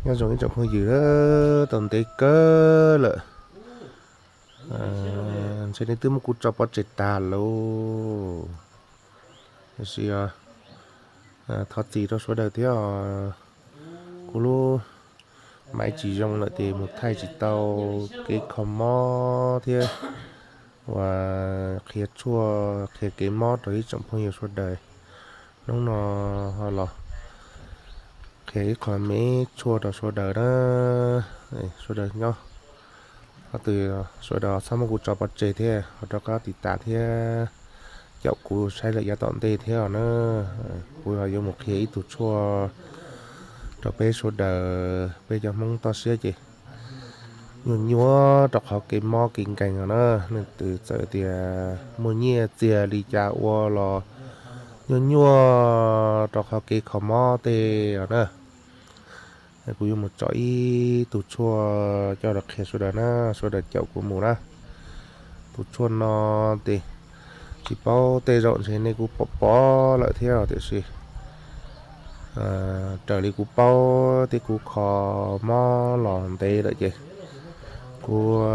Nyob zoo ib tsoom phooj ywg, tau ntev kawg lawm, ntshe nej twb muab kuv tso pov tseg tag lauj. Tiam sis thov txim rau sawv daws thiab os. Kuv lub maiv tsis zoo lawm ces mus thaij tsis tau kev kho mob thiab uas qhia tshuaj qhia kev mob rau ib tsoom phooj ywg sawv daws. Hnub no ho los qhia ib qho me tshuaj rau sawv daws na. Sawv daws nyob qhov twg sawv daws txhob muab kuv tso pov tseg thiab ho rov qab tiv tas thiab caum kuv saib lawm yav tom ntej thiab os na. Kuv ho yuav mus qhia ib tug tshuaj rau peb sawv daws, peb cov Hmoob toj siab ces nyuaj nyuaj rau qhov kev mob kev nkeeg os na. Leej twg txawm tias muaj nyiaj txiag li cas ua los nyuaj nyuaj rau qhov kev kho mob tej os na. Kuv yuav mus tso ib tug tshuaj coj los qhia sawv daws na, sawv daws caum kuv mus na. Tus tshuaj no ces tsis paub, tej zaum ntshe nej kuj pom pom lawm thiab tiam sis raws li kuv paub thiab kuv kho mob los ntev lawm ces kuv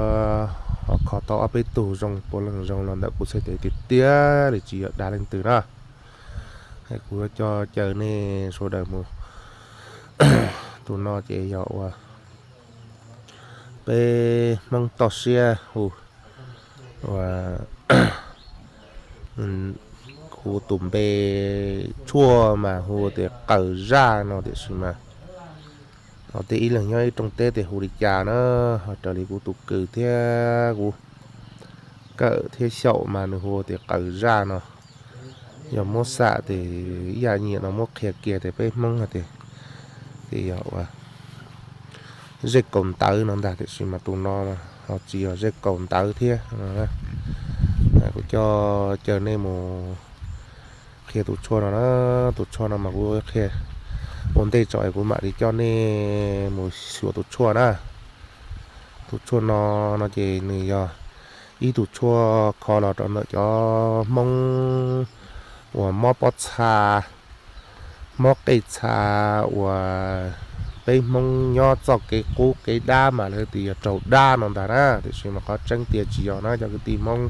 ho kho tau ob peb tug zoo puav leej zoo los ntawm kuv txhais tes tiag tiag li, tsis yog dag leej twg na. Kuv yuav coj caw nej sawv daws mus. Tus no ces yog uas peb Hmoob toj siab hu uas hu tus npe tshuaj mas hu tias qaws zaj no tiam sis mas ho tej ib leeg nyob ib rooj teb tej hu li cas na, ho raws li kuv tus kwv thiab kuv kawm thiab xyaum mas nws hu tias qaws zaj no. Yog muab xam ces ib yam nyiam no muab qhia kiag tias peb Hmoob hais tias, tias yog ua zej kaus ntawv no ntag tiam sis mas tus no ho tsis yog zej kaus ntawv thiab. Kuv coj caw nej mus qhia tus tshuaj no na. Tus tshuaj no mas kuv qhia ua ntej tso es kuv mam li coj nej mus xyuas tus tshuaj na. Tus tshuaj no, no ces nws yog ib tug tshuaj kho los rau ntawm cov Hmoob uas mob pob txha, mob qej txha, uas peb Hmoob nyob txoj kev qub kev dab mas lawv tias yog raug dab no ntag na, tiam sis mas qhov tseeb tiag tsis yog na cov kwv tij Hmoob.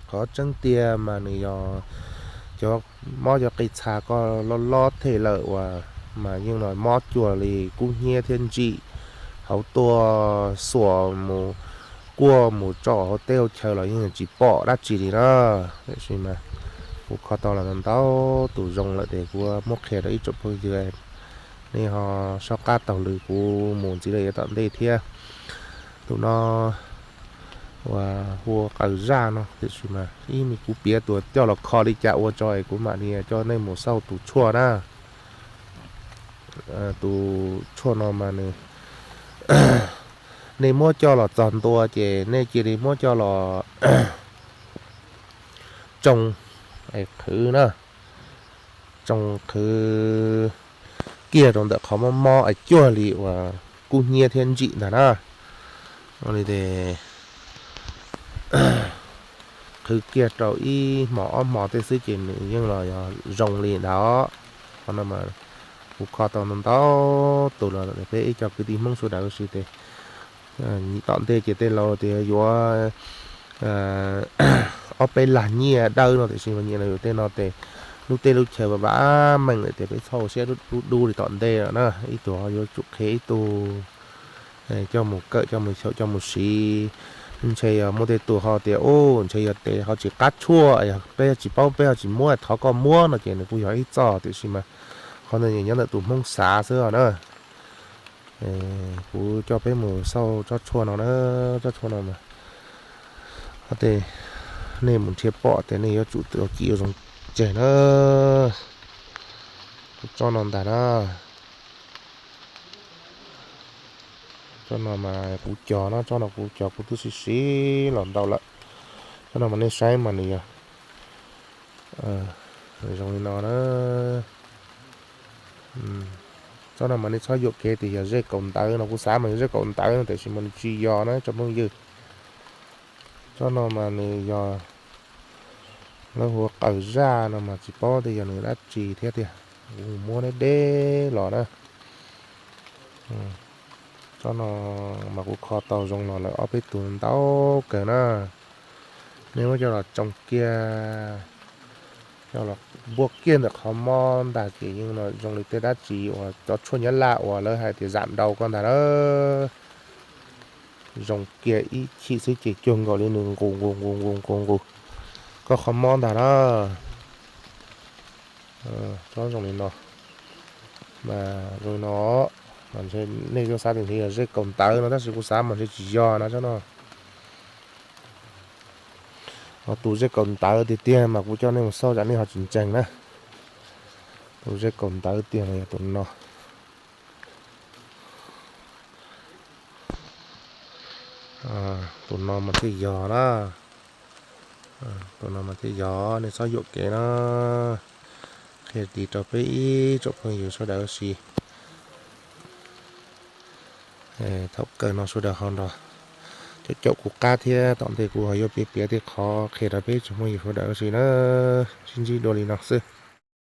Qhov tseeb tiag mas nws yog cov mob cov qej txha koj loj loj them lawm uas mas yeej los mob cuag li kub hnyiab thiab ntsim hauv tuaj xuas mus kuaj mus tso hauv teb hauv chaw los yeej tsis pom dab tsi li na. Tiam sis mas kuv kho tau los ntau tus zoo lawm ces kuv muab qhia rau ib tsoom phooj ywg, nej ho soj qab taug lw kuv mus ntxiv lawm yav tom ntej thiab. Tus no uas hu ua qaws zaj no tiam sis mas ib me kuv piav tus coj los kho li cas ua tso es kuv mam li coj nej mus xauj tus tshuaj na. Tus tshuaj no mas nws, nej muab coj los txog ntua ces nej cia li muab coj los tsoo qhwv na, tsoo qhwv kiag rau ntawm qhov mob mob es cuag li uas kub hnyiab thiab ntsim ntag na. Li qhwv kiag rau ib hmos ob hmos tej xwb ces nws yeej los yog zoo li ntawd. Qhov no mas kuv kho tau ntau tus los peb ib co kwv tij Hmoob sawv daws ua si tes tom ntej ces tej laus tias yuav ob peb lag nyiaj dawb no tiam sis mas nyiaj los yuav tej no tes lub teb lub chaw vam vam meej lawm tias peb txhob ua siab dub dub li tom ntej lawm na. Ib tug ho yuav tsum qhia ib tug coj mus kawm coj mus xyaum coj mus siv. Ntshe yog muaj tej tus ho tias u ntshe yog tes ho tsis qab tshuaj, peb tsis paub peb ho tsis muab, thov koj muab no ces nws kuj yog ib txoj tiam sis mas qhov ntawd nyob ntawm tus Hmoob xav xwb os na. Kuv coj peb mus xauj tsob tshuaj no na, tsob tshuaj no mas tej nej mus nrhiav pom tias nej yuav tsum ua kim ua zoo tseg na. Tsob no ntag na. Tsob no mas kuv cog na, tsob no kuv cog kuv twb siv siv los ntau lawm. Tsob no mas nej saib mas nws yog zoo li no na. Tsob no mas nej txhob yuam kev tias yog zej kaus ntawv no, kuv xav mas yog zej kaus ntawv no tiam sis mas nws tsis yog na tsoom phooj ywg. Tsob no mas nws yog lawv hu ua qaws zaj no mas tsis paub tias yog nws dab tsi thiab tiag. Kuv muab deb deb los na. Tsob no mas kuv kho tau zoo los lawm ob peb tug ntau kawg na. Nej muab coj los tsoo kiag, coj los npuaj kiag ntawm qhov mob ntag ces yeej zoo li tej dab tsi uas cov tshuaj Nyab Laj uas lawv hais tias zam nrau koj ntag na. Zoo kiag ib chim xwb ces cuag nkaus li nws nqus nqus nqus nqus nqus nqus koj qhov mob ntag na. Tsob zoo li no, mas zoo li no, mas ntshe nej xav tias ntshe yog zej kaus ntawv no tab sis kuv xav mas ntshe tsis yog no tsob no. Ho tus zej kaus ntawv tiag tiag mas kuv coj nej mus xauj tsam nej ho tsis ntseeg na. Tus zej kaus ntawv tiag mas yog tus no. Tus no mas thiaj yog na. Tus no mas thiaj yog, nej txhob yuam kev na. Qhia tis rau peb ib tsoom phooj ywg sawv daws ua si. Thaum kawg no sawv daws ho nrog caum caum kuv qab thiab, tom ntej kuv ho yuav piav piav tej qhov qhia rau peb tsoom phooj ywg sawv daws ua si na. Sib ntsib dua li no xwb.